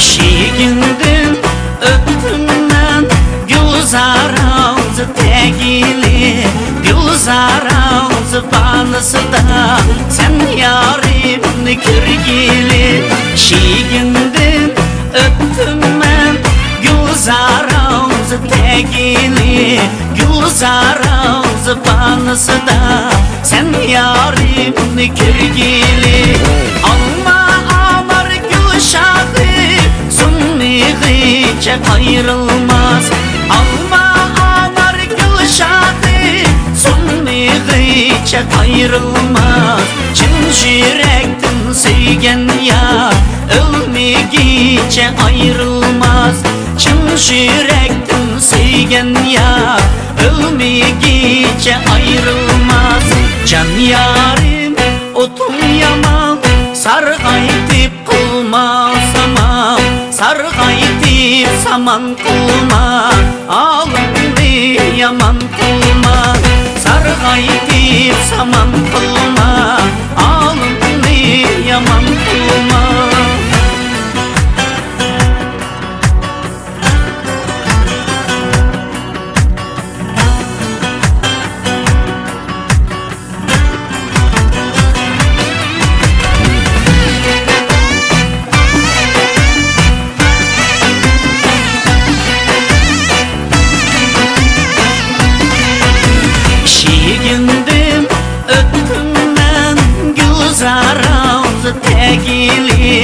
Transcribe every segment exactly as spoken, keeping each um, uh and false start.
ئىشىكىڭدىن ئۆتتۈم مەن، گۈلزارىڭىز تەگىلى، گۈلزارىڭىز بانىسىدا سەن يارىمنى كۆرگىلى. ئىشىكىڭدىن ئۆتتۈم مەن، گۈلزارىڭىز تەگىلى، گۈلزارىڭىز بانىسىدا سەن يارىمنى كۆرگىلى. ئالما، ئانار، گۈل شاخى سۇنمىغىچە قايرىلماس. ئالما، ئانار، گۈل شاخى سۇنمىغىچە قايرىلماس. چىن يۈرەكتىن سۆيگەن يار ئۆلمىگىچە ئايرىلماس. چىن يۈرەكتىن سۆيگەن يار ئۆلمىگىچە ئايرىلماس. جان يارىم، ئوتۇڭ يامان، سارغايتىپ قىلما سامان، سارغايتىپ سامان قىلما، ھالىڭنى يامان قىلما، سارغايتىپ سامان قىلما، ھالىڭنى يامان قىلما. ئىشىكىڭدىن ئۆتتۈم مەن، گۈلزارىڭىز تەگىلى،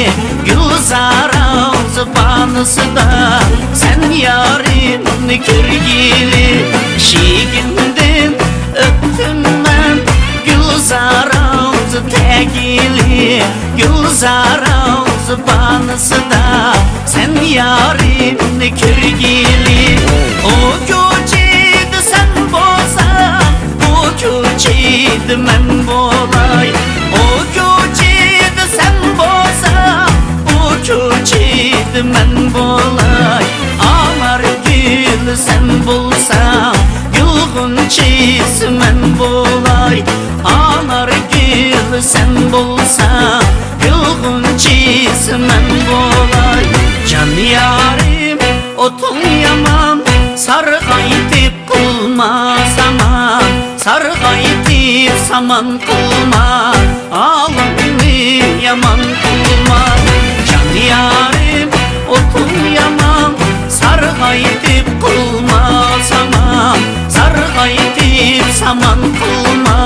گۈلزارىڭىز بانىسىدا سەن يارىمنى كۆرگىلى. ئىشىكىڭدىن ئۆتتۈم مەن، گۈلزارىڭىز تەگىلى، گۈلزارىڭىز بانىسىدا سەن يارىمنى كۆرگىلى. ئۇ كوچىدا سەن بولساڭ، بۇ كوچىدا مەن بولاي. ئۇ كوچىدا سەن بولساڭ، بۇ كوچىدا مەن بولاي. ئانارگۈل سەن بولساڭ، گۈل غۇنچىسى مەن بولاي. ئانارگۈل سەن بولساڭ، گۈل غۇنچىسى مەن بولاي. جان يارىم، ئوتۇڭ يامان، سارغايتىپ قىلما سامان، سارغايتىپ سامان قىلما، ھالىڭنى يامان قىلما. جان يارىم، ئوتۇڭ يامان، سارغايتىپ قىلما سامان، سارغايتىپ سامان قىلما،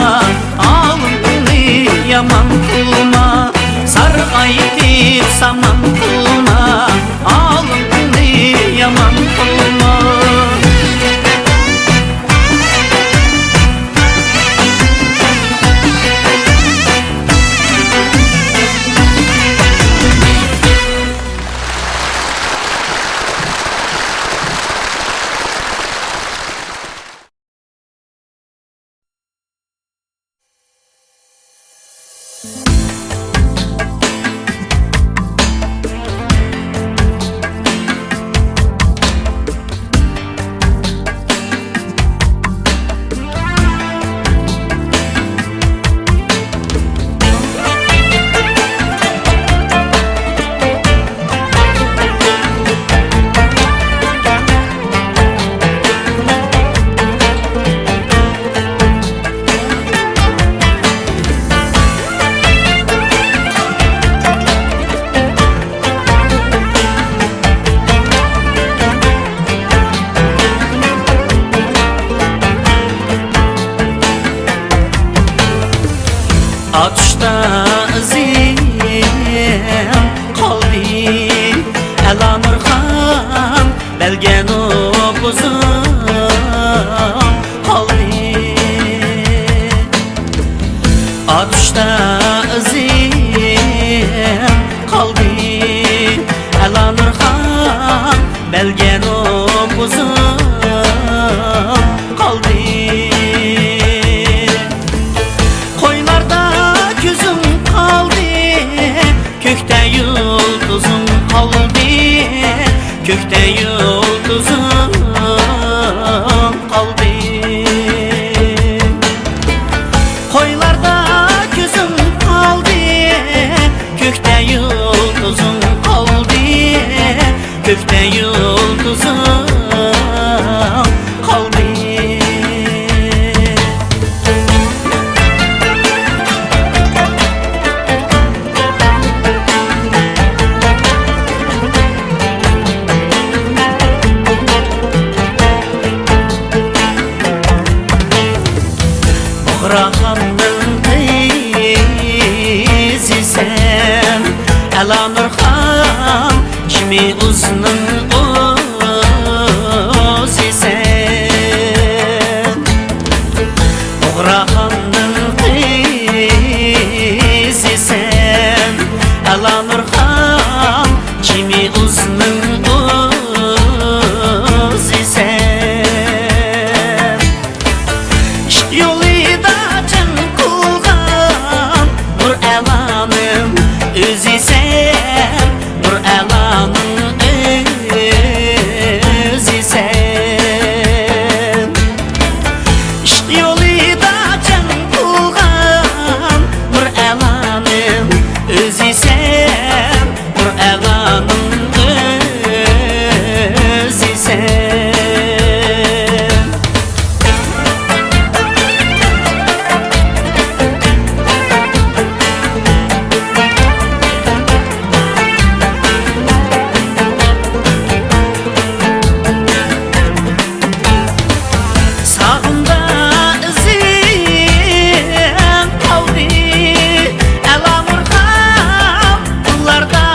ھالىڭنى يامان قىلما، سارغايتىپ سامان قىلما، ھالىڭنى يامان قىلما. ئاتۇشتا ئىزىم قالدى، ئەلا نۇرخان بەلگە نوپۇزۇم قالدى. ئاتۇشتا ئىزىم قالدى، ئەلا نۇرخان بەلگە نوپۇزۇم قالدى. قويلاردا كۆزۈم قالدى، كۆكتە يۇلتۇزۇم قالدى، كۆكتە يۇلتۇزۇم قالدى. قويلاردا كۆزۈم قالدى، كۆكتە يۇلتۇزۇم قالدى، يۇلتۇزۇم قالدى. بۇغراخاننىڭ قىزى سەن، ئەلانۇرخان، كىمئۇزنىڭ ئۆزى سەن. بۇغراخاننىڭ قىزى سەن، ئەلانۇرخان، كىمئۇزنىڭ ئۆزى سەن. ئىشق يولىدا جەڭ قىلغان نۇر ئەلانىم ئۆزى سەن، نۇر ئەلانىم ئۆزى سەن. ئىشق يولىدا جەڭ قىلغان نۇر ئەلانىم ئۆزى سەن، نۇر ئەلانىم ئۆزى سەن. ساغىمدا ئىزىڭ قالدى، ئەلانۇرخان، قوللاردا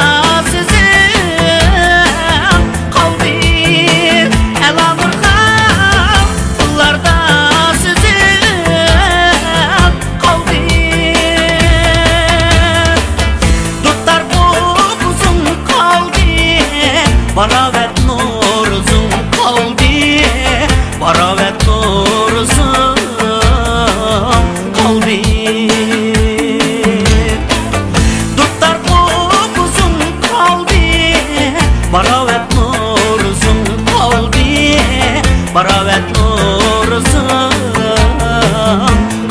سۆزۈڭ قالدى، ئەلانۇرخان، قوللاردا سۆزۈڭ قالدى. دۇتار بوغۇزۇڭ قالدى، باراۋەت نورۇزۇڭ قالدى، باراۋەت نورۇزۇڭ قالدى. دۇتار بوغۇزۇڭ قالدى، باراۋەت نورۇزۇڭ قالدى، باراۋەت نورۇزۇڭ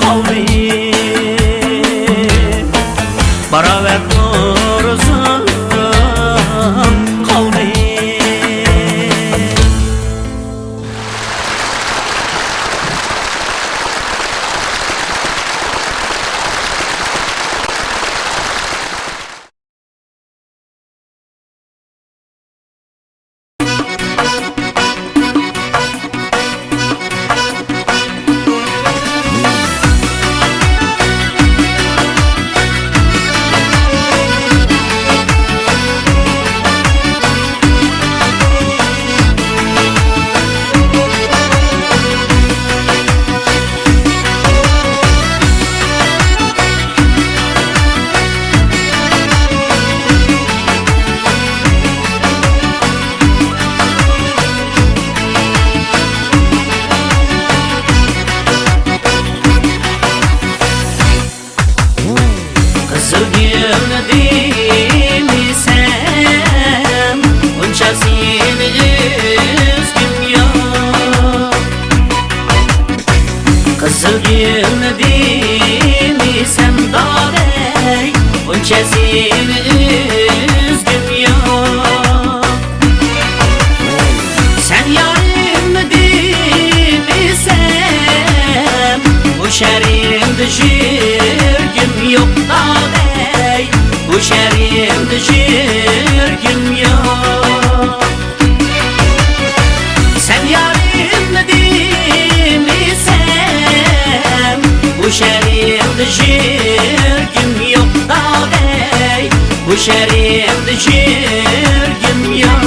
قالدى. باراۋەت نورۇزۇم قالدى. قىزىل گۈلنى دېمىسەم، ئۇنچە سېنى ئۈزگۈم يوق. قىزىل گۈلنى دېمىسەم، دادەي، ئۇنچە سېنى ئۈزگۈم يوق. سەن يارىمنى دېمىسەم، بۇ شەھىرىمدە يۈرگۈم يوق، دادەي، بۇ شەھىرىمدە يۈرگۈم يوق. سەن يارىمنى دېمىسەم، بۇ شەھىرىمدە يۈرگۈم يوق، دادەي، بۇ شەھىرىمدە يۈرگۈم يوق.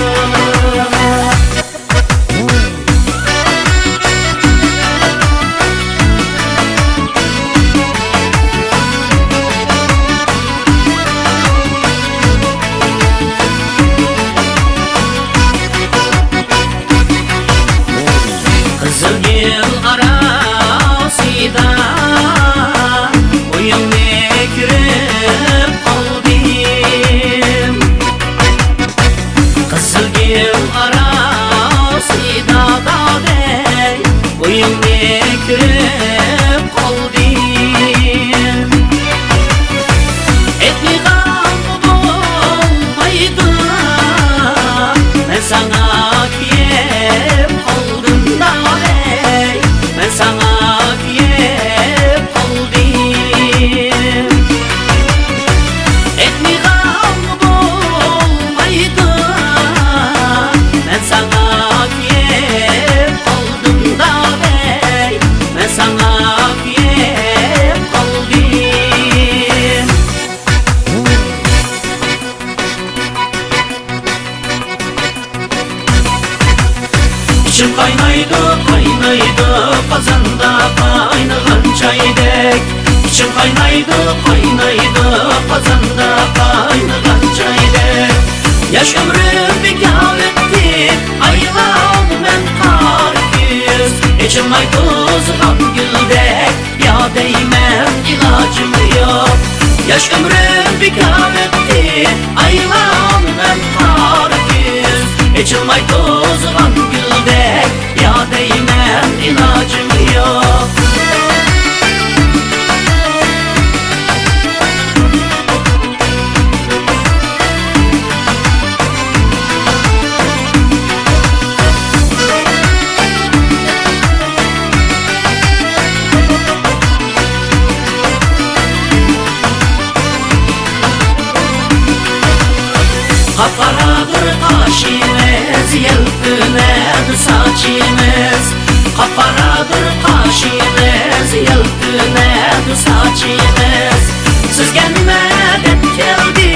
قىزىل گۈل ئاراسىدا ئۆيۈڭنى كۆرۈپ قالدىم. قىزىل گۈل ئاراسىدا دادەي، ئۆيۈڭنى كۆرۈپ قالدىم. ئېيتمىغانغا بولمايدۇ، مەن ساڭا قاينايدۇ، قاينايدۇ قازاندا قاينىغان چايدەك. ئىچىم قاينايدۇ، قاينايدۇ قازاندا قاينىغان چايدەك. ياش ئۆمرۈم بىكار ئۆتتى، ئايلانىمەن قارا كۈز. ئېچىلماي توزغان گۈلدەك، يا دەيمەن ئىلاجىم يوق. ياش ئۆمرۈم بىكار ئۆتتى، ئايلانىمەن قارا كۈز. ئېچىلماي توزغان گۈلدەك، يا دەيمەن ئىلاجىم يوق. قاپقارادۇر قاشىمىز، يەلپۈنەدۇ ساچىمىز. قاپقارادۇر قاشىمىز، يەلپۈنەدۇ ساچىمىز. سىزگە نېمە دەپ كەلدى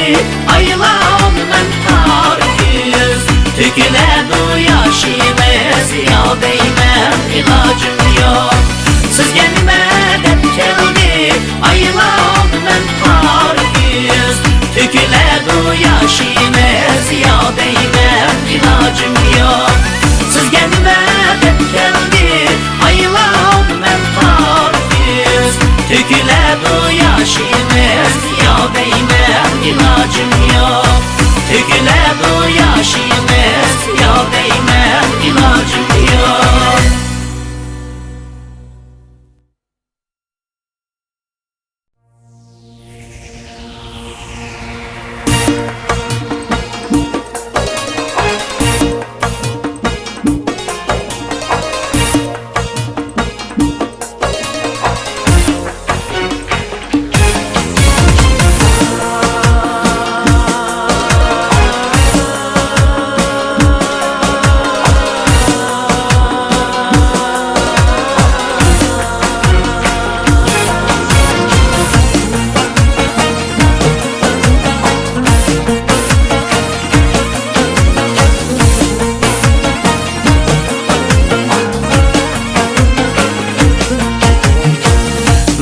ئايلانىمەن قارا كۈز؟ تۆكۈلەدۇ ياشىمىز، يا دەيمەن ئىلاجىم يوق. سىزگە نېمە دەپ كەلدى ئايلانىمەن قارا كۈز؟ تۆكۈلەدۇ ياشىمىز، يا دەيمەن ئىلاجىم يوق. سىزگە نېمە دەپ كەلدى ئايلانىمەن قارا كۈز؟ تۆكۈلەدۇ ياشىمىز، يا دەيمەن ئىلاجىم يوق. تۆكۈلەدۇ ياشىمىز، يا دەيمەن ئىلاجىم يوق.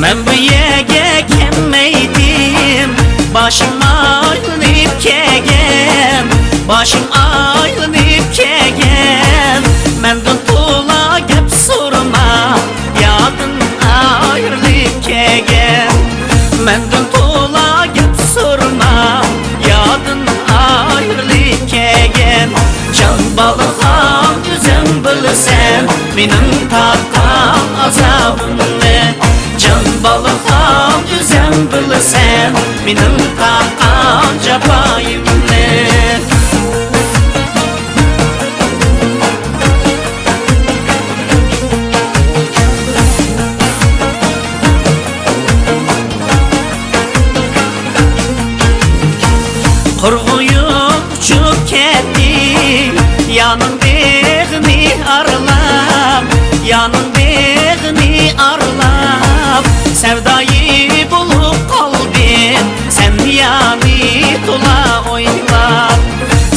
مەن بۇ يەرگە كەلمەيتتىم، باشىم ئايلىنىپ كەلگەن، باشىم ئايلىنىپ كەلگەن. مەندىن تولا گەپ سورىما، يادىن ئايرىلىپ كەلگەن. مەندىن تولا گەپ سورىما، يادىن ئايرىلىپ كەلگەن. جان بالىخان، ئۆزۈڭ بىلىسەن مېنىڭ تارتقان ئازابىمنى. جان بالىخان، ئۆزۈڭ بىلىسەن مېنىڭ تارتقان جاپايىمنى. قۇرغۇيۇپ ئۇچۇپ كەتتى، يارنىڭ بېغىنى ئارىلاپ، يارنىڭ بېغىنى ئارىلاپ. سەۋدايى بولۇپ قالدىم، سەن يارنى تولا ئويلاپ.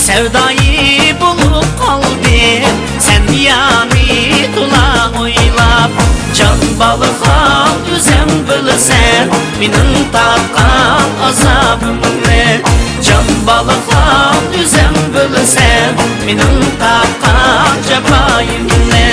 سەۋدايى بولۇپ قالدىم، سەن يارنى تولا ئويلاپ. جان بالىخان، ئۆزۈڭ بىلىسەن مېنىڭ تارتقان ئازابىمنى. جان بالىخان، ئۆزۈڭ بىلىسەن مېنىڭ تارتقان جاپايىمنى.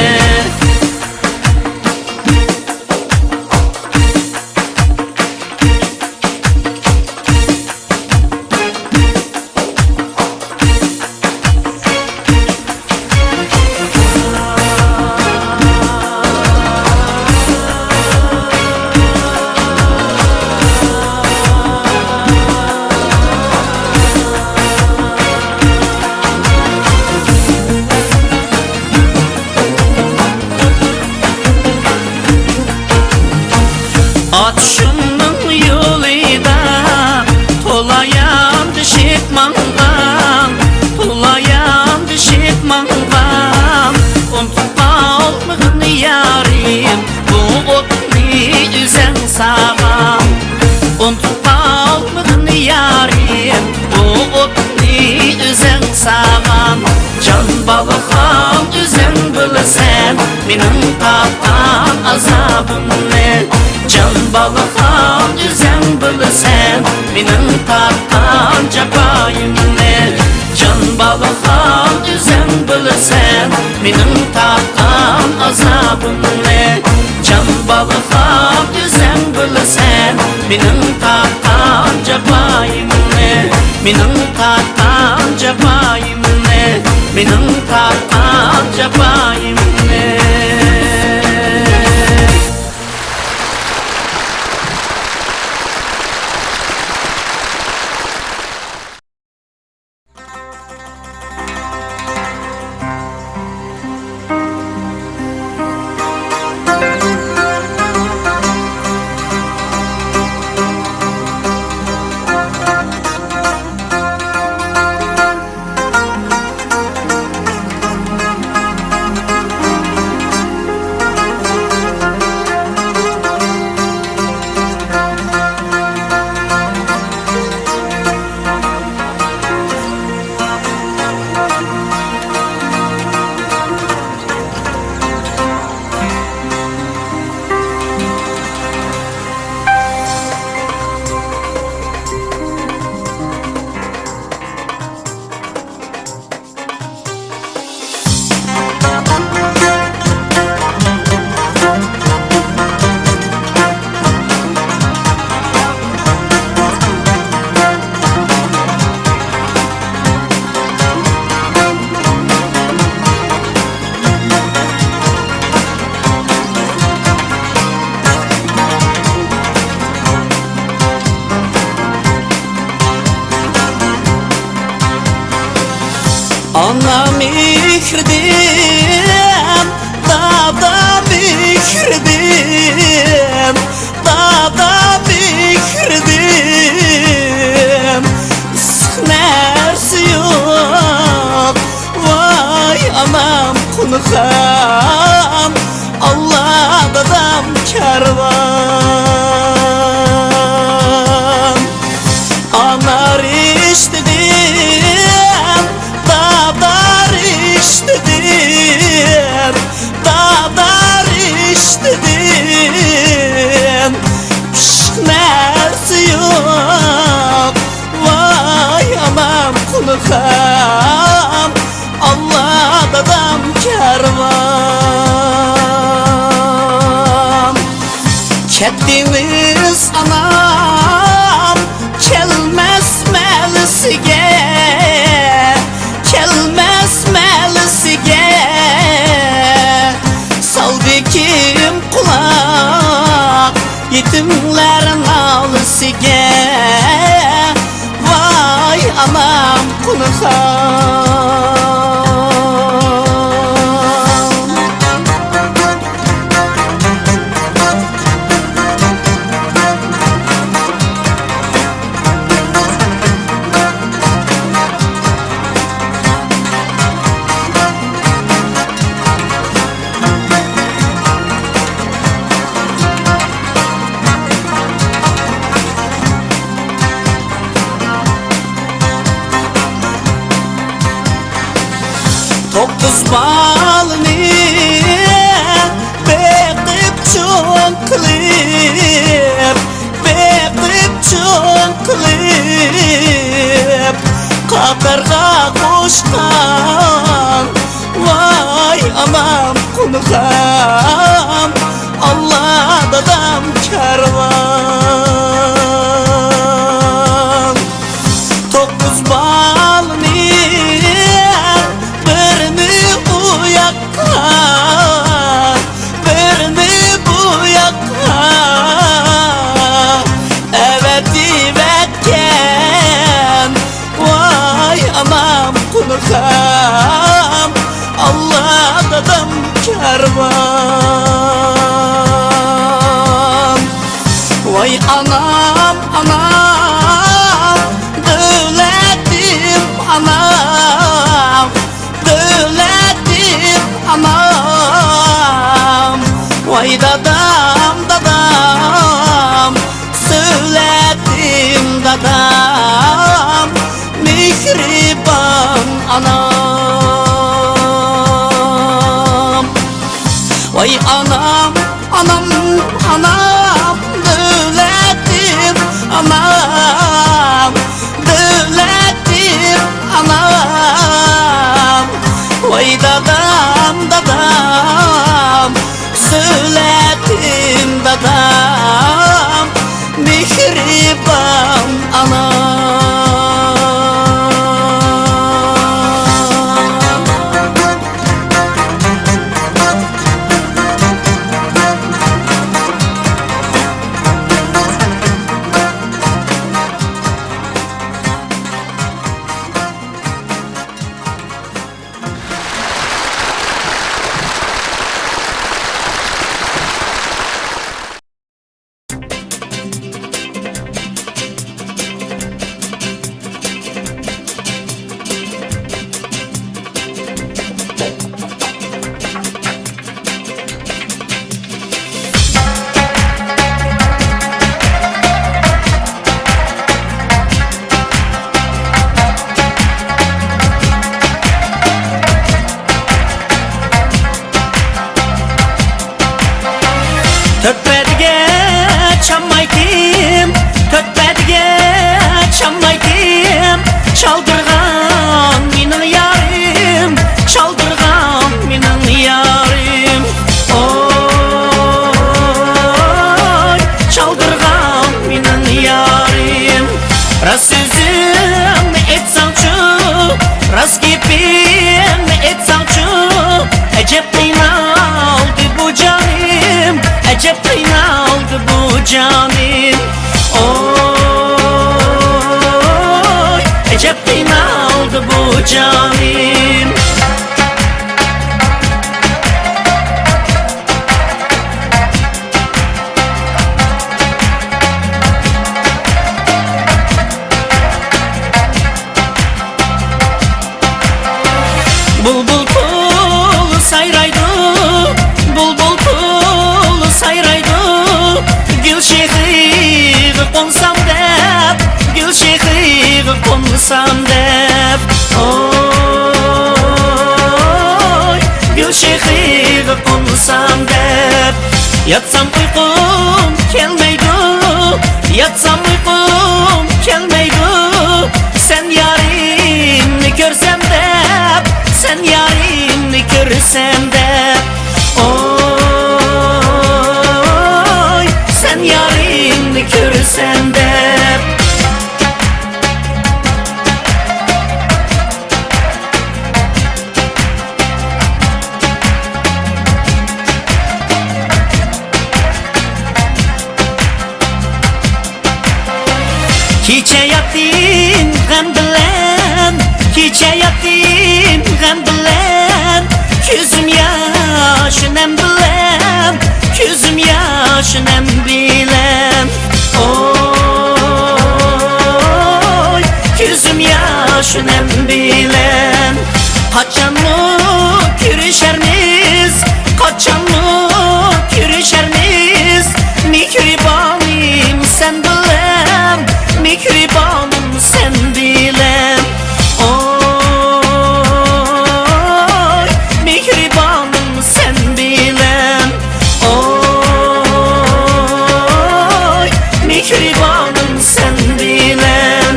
ئاتۇشۇمنىڭ يولىدا تولا ياندىشىپ ماڭغان، تولا ياندىشىپ ماڭغان. ئۇنتۇپ قالمىغىن يارىم بۇ ئوتنى ئۆزۈڭ ساغان. ئۇنتۇپ قالمىغىن يارىم بۇ ئوتنى ئۆزۈڭ ساغان. جان بالىخان، ئۆزۈڭ بىلىسەن مېنىڭ تارتقان ئازابىمنى، جان بالىخان، ئۆزەڭ بىلىسەن. مېنىڭ تارتقان جاپايىمنى، جان بالىخان، ئۆزەڭ بىلىسەن. مېنىڭ تارتقان ئازابىمنى، جان بالىخان، ئۆزەڭ بىلىسەن. مېنىڭ تارتقان جاپايىمنى، مېنىڭ تارتقان جاپايىمنى، مېنىڭ تارتقان جاپايىمنى. ئانا مېھرىدىن، دادا مېھرىدىن، دادا مېھرىدىن ئىسسىق نەرسە يوق. ۋاي ئانام قۇنىخام، ئاللا دادام كارۋان. ئانا رىشتىدىن، دادا رىشتىدىن، دادا رىشتىدىن پىششىق نەرسە يوق. ۋاي ئانام قۇنىخام، ئاللا دادام كارۋان. كەتتىڭىز ئانام، كەلمەس مەلىسىگە، كەلمەس مەلىسىگە. سالدى كىم قۇلاق يېتىملەر نالىسىگە؟ ۋاي ئانام قۇنىخام. توققۇز بالىنى بېقىپ چوڭ قىلىپ، بېقىپ چوڭ قىلىپ، قاتارغا قوشقان. ۋاي ئانام قۇنىخام، ئاللا دادام كارۋان. توققۇز بالىنى، بىرنى ئۇ ياققا، بىرنى بۇ ياققا ئەۋەتىۋەتكەن. ۋاي ئانام قۇنىخام، ئاللا دادام كارۋان. ئەي ئانام، ئانام، ئانام، دۆلەتلىم ئانام، دۆلەتلىم ئانام. ۋاي دادام، دادام، سۆلەتلىم دادام، مېھرىبان ئانام. تۆپەدىگە چاممايتىم، تۆپەدىگە چاممايتىم، چالدۇرغان مېنىڭ يارىم، چالدۇرغان مېنىڭ يارىم. ئوي، چالدۇرغان مېنىڭ يارىم. راست سۆزۈڭنى ئېيتساڭچۇ، راست گېپىڭنى ئېيتساڭچۇ، ئەجەب قىينالدى بۇ جانىم، ئەجەب قىينالدى بۇ جانىم. ئوي، ئەجەب قىينالدى بۇ جانىم. بۇلبۇل پۇل سايرايدۇ، بۇلبۇل پۇل سايرايدۇ، گۈل شېخىغا قونسام دەپ، گۈل شېخىغا قونسام دەپ. ئوي، گۈل شېخىغا قونسام دەپ. ياتسام ئۇيقۇم كەلمەيدۇ، ياتسام ئۇيقۇم كەلمەيدۇ، سەن يارىمنى كۆرسەم دەپ، سەن يارىمنى كۆرسەم دەپ. ئوي، سەن يارىمنى كۆرسەم دەپ. كېچە ياتتىم غەم بىلەن، كېچە ياتتىم غەم بىلەن، كۆزۈم ياش نەم بىلەن، كۆزۈم ياش نەم بىلەن. ئوي، كۆزۈم ياش نەم بىلەن. قاچانمۇ كۆرۈشەرمىز، قاچانمۇ كۆرۈشەرمىز؟ مېھرىبانىم سەن بىلەن، مېھرىبانىم سەن بىلەن. ئوي، مېھرىبانىم سەن بىلەن. ئوي، مېھرىبانىم سەن بىلەن،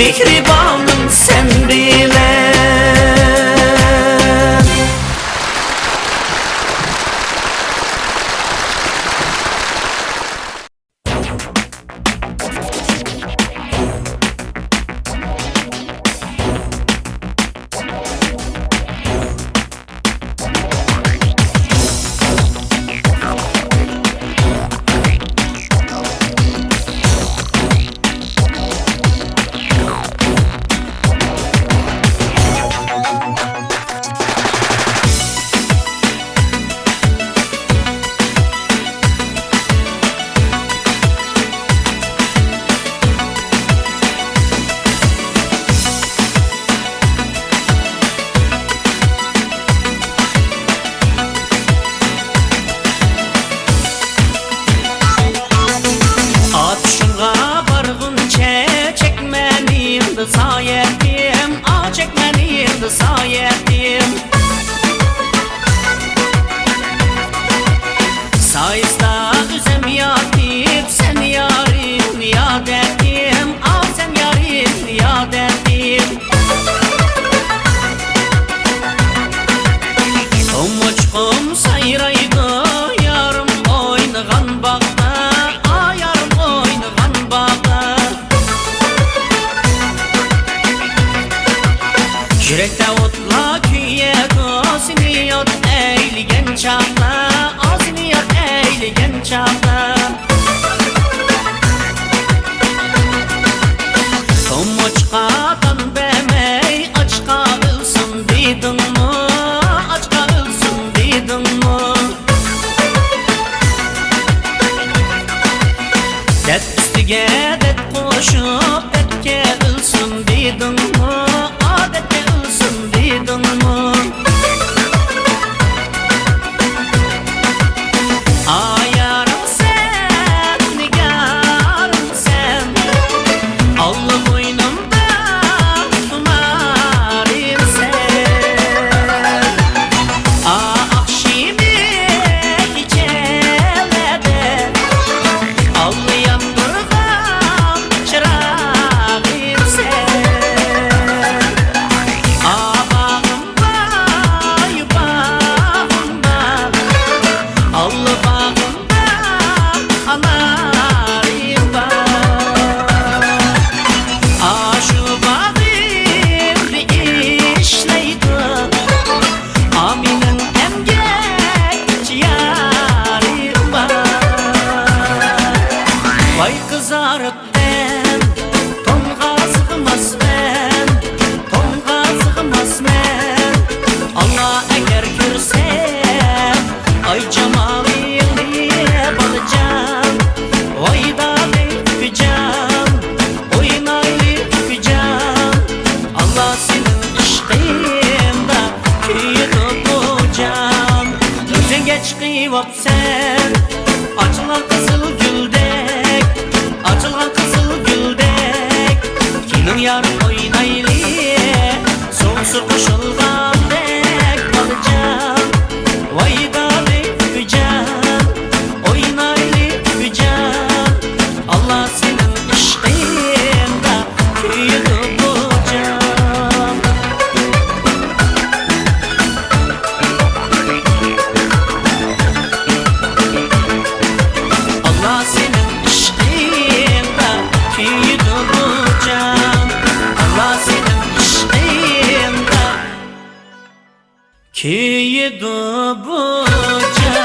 مېھرىبانىم سەن بىلەن. ئوتلار كۆيىدۇ، سېنى ياد ئەيلىگەن چاغدا، ئا، سېنى ياد ئەيلىگەن چاغدا. تومۇچقا دان بەرمەي، ئاچقا ئۆلسۇن دېدىڭمۇ؟ ئاچقا ئۆلسۇن دېدىڭمۇ؟ دەپ ئۈستىگە دەپ قوشۇپ، دەپكە ئۆلسۇن دېدىڭمۇ؟ ئا، دەپكە ئۆلسۇن دېدىڭمۇ؟ ئا، يارىم سەن، نىگارىم سەن، ئاللا قوينۇمدا خۇمارىم سەن. ئا، ئاخشىمى كېچىلەردە ئاللا ياندۇرغان چىراغىم سەن. ئا، باغىم بار، باغىم بار، ئاللا باغىمدا ئانارىم بار. ئاشۇ باغىمدا ئىشلەيدۇ، ئا، مېنىڭ ئەمگەكچى يارىم بار. ۋاي قىزارىپ مەن، توڭغا سىغماسمەن، توڭغا سىغماسمەن. ئاللا ئەگەر كۆرسە، ئاي جامالىڭنى بالىجان، ۋاي دادەي ئۇكىجان، ئوينايلى ئۇكىجان. ئاللا سېنىڭ ئىشقىڭدا كۆيىدۇ بۇ جان. ئۆزۈڭگە چىقىۋاپسەن، ئاچىلغان قىزىل گۈلدەك، ئاچىلغان قىزىل گۈلدەك. كېلىڭ يارىم ئوينايلى، سوغۇسى قوشۇلغاندەك بالىجان. ۋاي دادەي ئۇكىجان، ئوينايلى ئۇكىجان. ئاللا سېنىڭ ئىشقىڭدا كۆيىدۇ بۇ جان. ئاللا سېنىڭ ئىشقىڭدا كۆيىدۇ بۇ جان. ئاللا سېنىڭ ئىشقىڭدا كۆيىدۇ بۇ جان.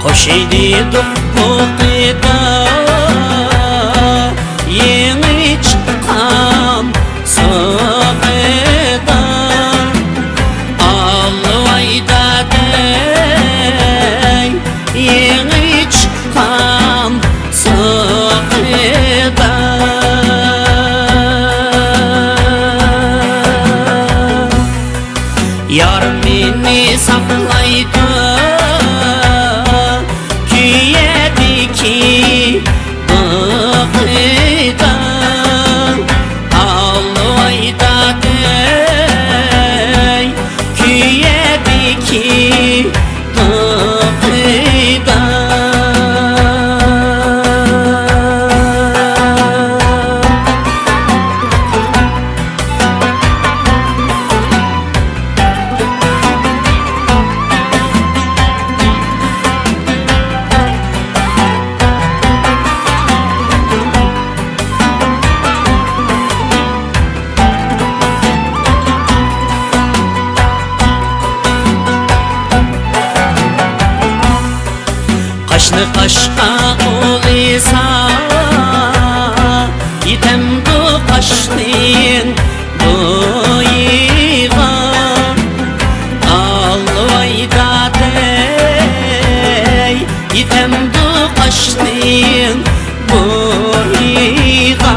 قوشاي دېدۇق بۇ قېيىدا، يېڭى چىققان سوغىدا. ئالۋايدا دەي، يېڭى چىققان سوغىدا. يار مېنى ساقلايدۇ كۆيەدىكى بۇغىدا. ئالۋايدا دەي كۆيەدىكى بۇغىدا. قاشنى قاشقا ئۇلىسا، يېتەمدۇ قاشنىڭ بويىغا؟ ئالۋايدا دەي، يېتەمدۇ قاشنىڭ بويىغا؟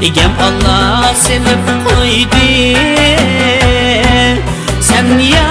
ئىگەم ئاللا سېلىپ قويدى، سەن يا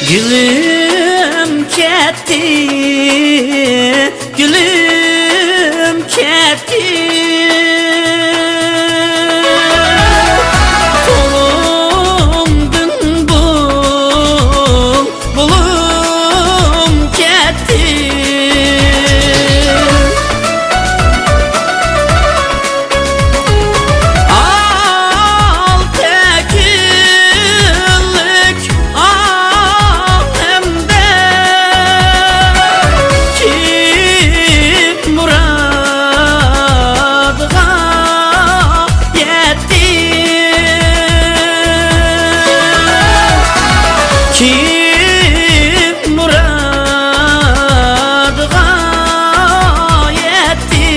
گۈلۈم كەتتى، گۈلۈم كەتتى. قولۇمدىن بۇ بولۇم كەتتى. ئالتە كۈنلۈك ئالەمدە كىم مۇرادىغا يەتتى؟ كىم مۇرادىغا يەتتى؟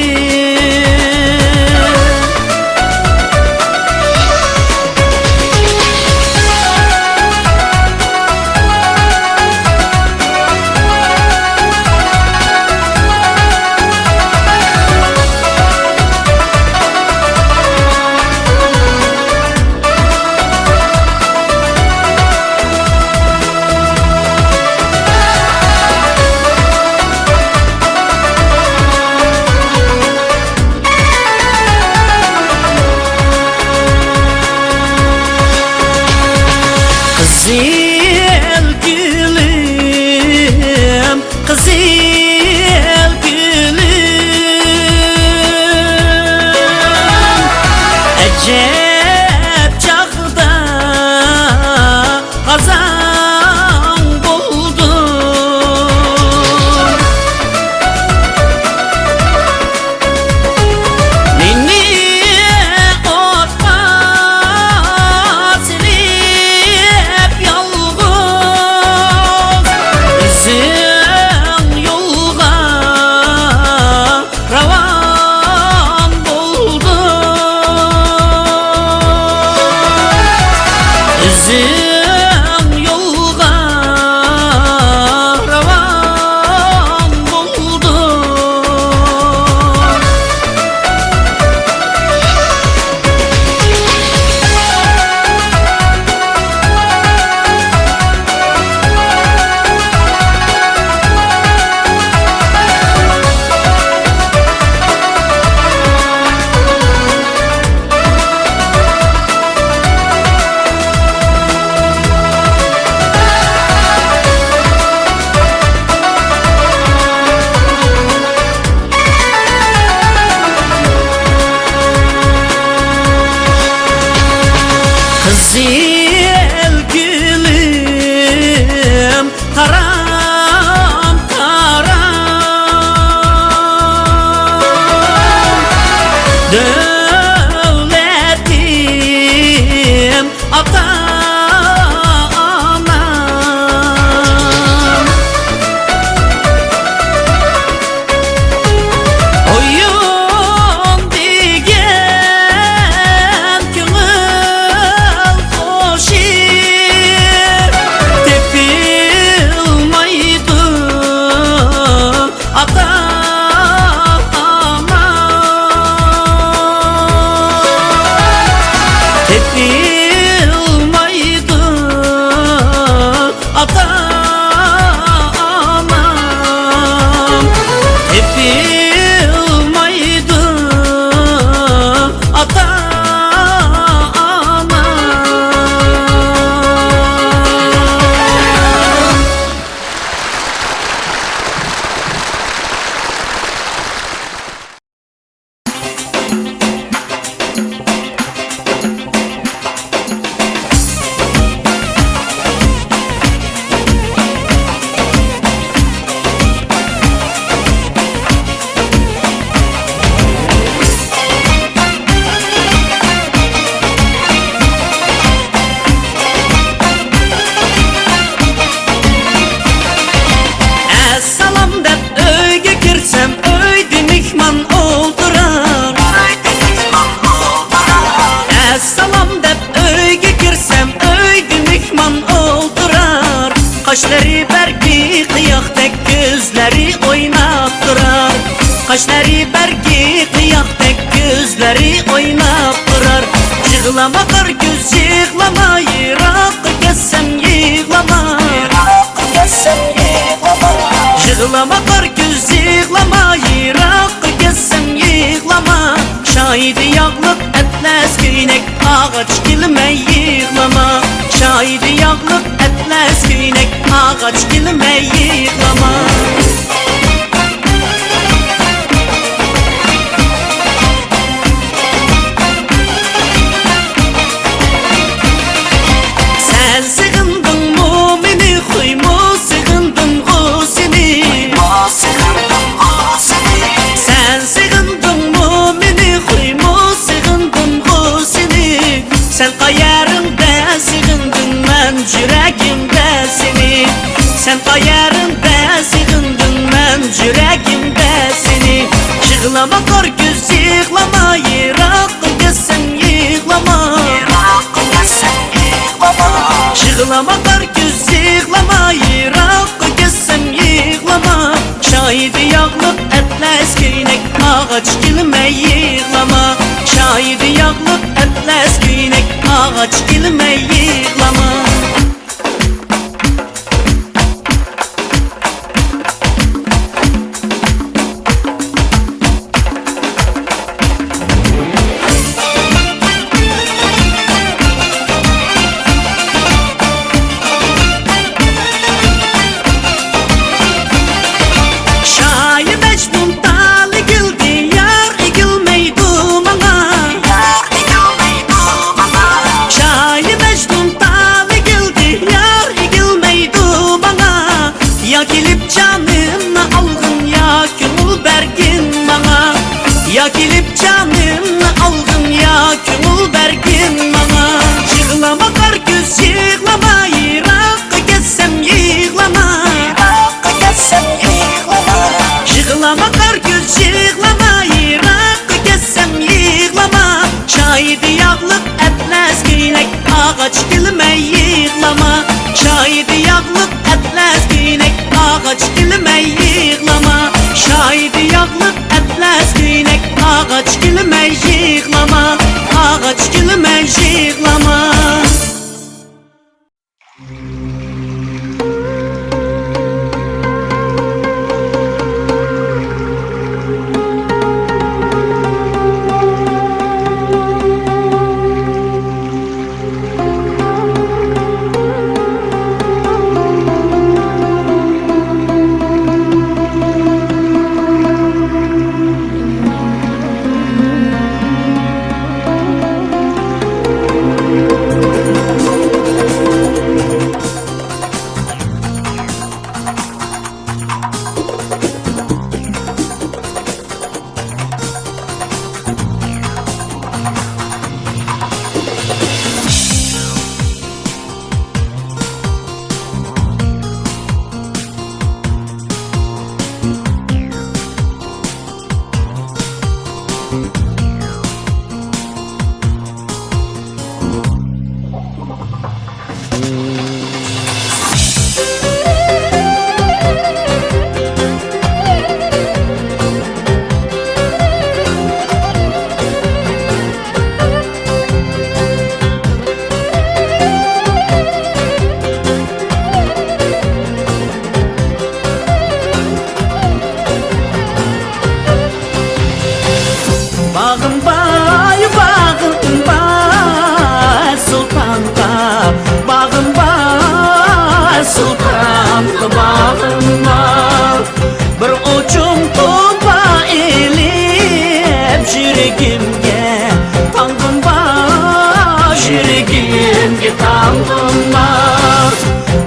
قىزىل گۈلۈم، قىزىل گۈلۈم، ئەجەب چاغدا غازاڭ بولدۇم. مېنى ئوتقا سېلىپ يالغۇز ئۆزۈڭ يولغا راۋان بولدۇڭ. ئۆزۈڭ يولغا راۋان بولدۇڭ. قىزىل گۈلۈم، قارام، قارام، دۆلەتىم، ئاتا-ئانام. ئويۇن دېگەن كۆڭۈل خۇشى تېپىلمايدۇ، ئاتا-ئانام. تېپىلمايدۇ، ئاتا-ئانام، تېپىلمايدۇ، ئاتا-ئانام. ئەسسالام دەپ ئۆيگە كىرسەم، ئۆيدە مېھمان ئولتۇرار. ئەسسالام دەپ ئۆيگە كىرسەم، ئۆيدە مېھمان ئولتۇرار. قاشلىرى بەرگى قىياقتەك، كۆزلىرى ئويناپ تۇرار. قاشلىرى بەرگى قىياقتەك، كۆزلىرى ئويناپ تۇرار. يىغلىما قارا كۆز، يىغلىما، يىراققا كەتسەم يىغلىما. يىغلاما قار كۆز يىغلاما، يىراققا كەتسەم يىغلاما. شايىدى ياغلىق ئەتلەس كۆينەك، ئاغاچ كىلىمەي يىغلاما. شايىدى ياغلىق ئەتلەس كۆينەك، ئاغاچ كىلىمەي يىغلاما. سەن سېغىندىڭمۇ مېنى، خۇيمۇ سېغىندىمغۇ سېنى. سەن سېغىندىڭمۇ مېنى، خۇيمۇ سېغىندىمغۇ سېنى. سەن قەيەرىڭدە سېغىندىڭ مەن يۈرەكىمدە سېنى. سەن قەيەرىڭدە سېغىندىڭ مەن يۈرەكىمدە سېنى. يىغلاما قار كۆز يىغلاما، يىراققا كەتسەم يىغلاما. يىغلاما قار كۆز يىغلاما، يىراققا كەتسەم يىغلاما. شايىدى ياغلىق ئەتلەس كۆينەك، ئاغاچ كىلىمەي يىغلاما. شايىدى ياغلىق ئەتلەس كۆينەك، ئاغاچ كىلىمەي يىغلاما. شايى مەجنۇن تال ئېگىلدى، يار ئېگىلمەيدۇ ماڭا. شايى مەجنۇن تال ئېگىلدى، يار ئېگىلمەيدۇ ماڭا. يا كېلىپ جانىمنى ئالغىن، يا كۆڭۈل بەرگىن ماڭا. يا كېلىپ جانىمنى ئالغىن، يا كۆڭۈل بەرگىن ماڭا. يىغلاما قار كۆز يىغلاما، يىراققا كەتسەم يىغلاما. يىغلاما قار كۆز يىغلاما، يىراققا كەتسەم يىغلاما. شايىدى ياغلىق ئەتلەس كۆينەك، ئاغاچ كىلىمەي يىغلاما. شايىدى ياغلىق ئەتلەس كۆينەك، ئاغاچ كىلىمەي يىغلاما. شايىدى ياغلىق ئەتلەس كۆينەك، ئاغاچ كىلىمەي يىغلاما. ئاغاچ كىلىمەي يىغلاما. باغىم بار، باغىم بار سۇلتانغا، باغىم بار سۇلتانغا، باغىم بار. بىر ئوچۇم توپا ئېلىپ يۈرىكىمگە، تاڭغىم بار يۈرىكىمگە، تاڭغىم بار.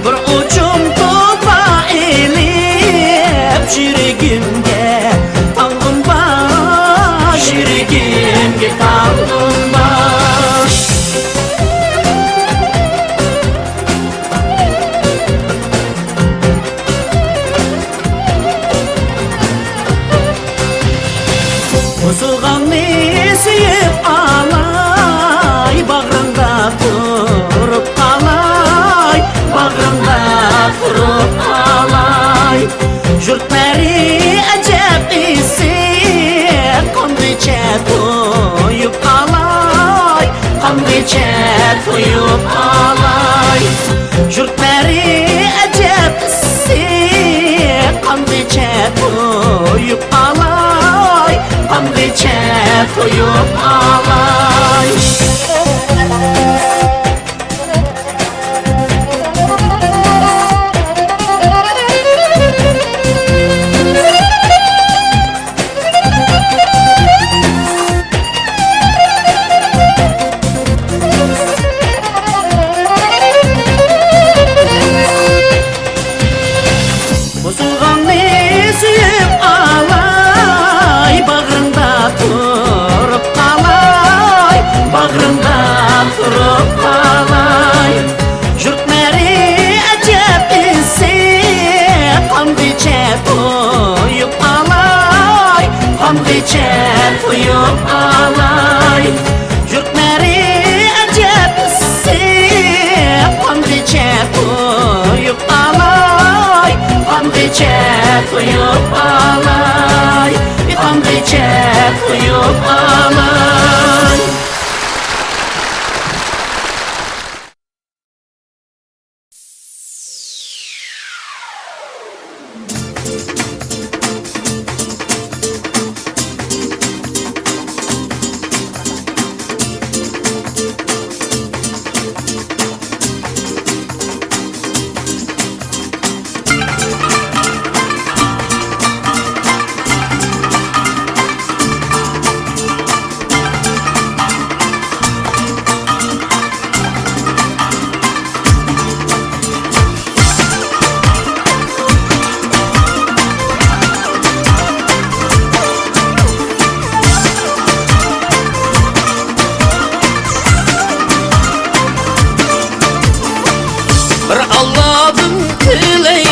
بىر ئوچۇم توپا ئېلىپ يۈرىكىمگە، تاڭغىم بار يۈرىكىمگە، تاڭغىم بار. بۇزۇلغاننى سۆيۈپ ئالاي، باغرىڭدا تۇرۇپ قالاي، باغرىڭدا تۇرۇپ قالاي. يۇرتلىرى ئەجەب ئىسسىق، قانغىچە تويۇپ قالاي، قانغىچە تويۇپ قالاي. يۇرتلىرى ئەجەب ئىسسىق، قانغىچە چە قويۇپ ئالاي. بۇزۇلغاننى سۆيۈپ ئالاي، باغرىڭدا تۇرۇپ قالاي، باغرىڭدا تۇرۇپ قالاي. يۇرتلىرى ئەجەب ئىسسىق، قانغىچە تويۇپ ئالاي، قانغىچە تويۇپ ئالاي. يۇرتلىرى ئەجەب ئىسسىق، قانغىچە تويۇپ ئالاي، قانغىچە تويۇپ ئالاي، قانغىچە تويۇپ ئالاي. بىر ئاللادىن تىلەي